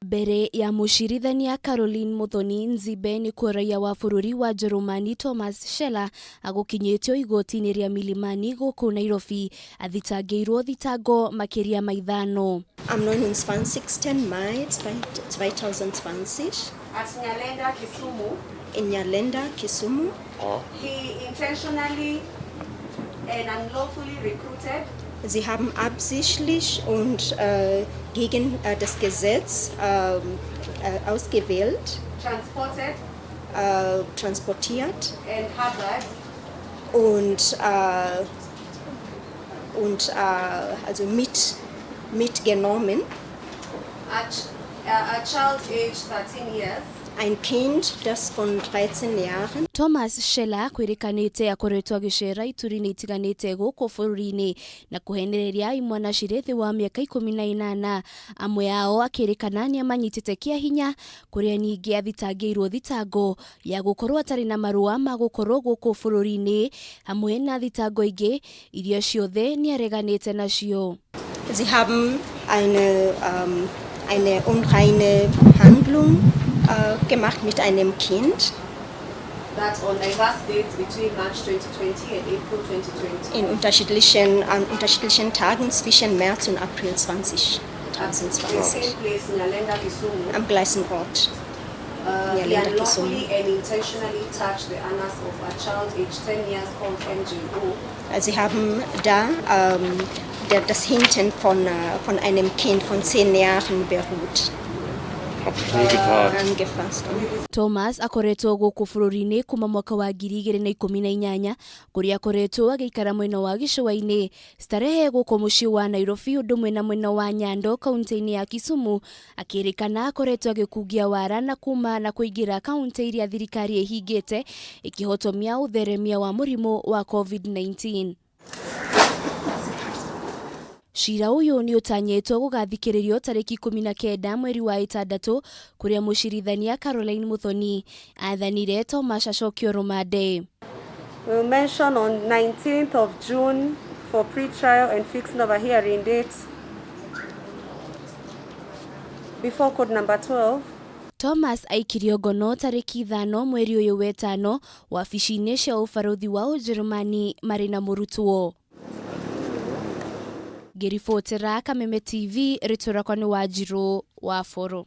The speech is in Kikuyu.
Mbere ya mũcirithania Caroline Muthoni Nzimbe nĩkuo raiya wa bũrũri wa Njerumani Thomas Scheller agũkinyĩtio igoti-inĩ rĩa Milimani gũkũ Nairobi athitangĩirwo thitango makĩria ma ithano. Am 29. Mai 2020 At Nyalenda, Kisumu, in Nyalenda, Kisumu, he intentionally and unlawfully recruited Sie haben absichtlich und gegen das Gesetz ausgewählt, transported, transportiert and harbored und also mitgenommen a child aged 13 years ein Kind, das von 13 Jahren. Thomas Scheller kwĩrĩkanĩte akoretwo agĩcera ituri-inĩ itiganĩte gũkũ bũrũri-inĩ na kũhenereria imwana cirĩ thĩ wa mĩaka 18, amwe ao akĩrĩkana nĩ amanyitĩte kĩa hinya, kũrĩa ningĩ athitangĩirwo thitango ya gũkorwo atarĩ na marũa ma gũkorwo gũkũ bũrũri-inĩ hamwe na thitango ingĩ iria ciothe nĩ areganĩte nacio. Sie haben eine unreine Handlung gemacht mit einem Kind that on diverse dates between March 2020 and April 2020. An unterschiedlichen Tagen zwischen März und April At the 2020. same place in Nyalenda, Kisumu, Am gleichen Ort. He Nyalenda, Kisumu. unlawfully and intentionally touched the anus of a child aged 10 years called MJO. Sie haben da das Hinten von einem Kind von 10 Jahren berührt, Hab ich nie getan. Angefasst. Thomas akoretwo gũkũ bũrũri-inĩ kuma mwaka wa 2018, kũrĩa akoretwo agĩikara mwena wa gĩcũa-inĩ Starehe gũkũ mũciĩ wa Nairobi, ũndũ ũmwe na mwena wa Nyando kaunti-inĩ ya Kisumu, akĩrĩkana akoretwo agĩkungia wara na kuma na kũingĩra kaunti iria thirikari ĩhingĩte ĩkĩhotomia ũtheremia wa mũrimũ wa COVID-19. Cira ũyũ nĩ ũtanyĩtwo gũgathikĩrĩrio tarĩki 19 mweri wa ĩtandatũ, kũrĩa mũcirithania Caroline Muthoni athanire Thomas acokio rũmande. We'll mention on 19th of June for pre-trial and fixing of a hearing date before code number 12. Thomas aikirio ngono tarĩki 5 mweri ũyũ wetano wabici-inĩ cia ũbarũthi wa Ũjerũmani marĩ na mũrutwo. Ngĩribotera Kameme TV, rĩtwa rĩakwa nĩ Wanjirũ wa Boro.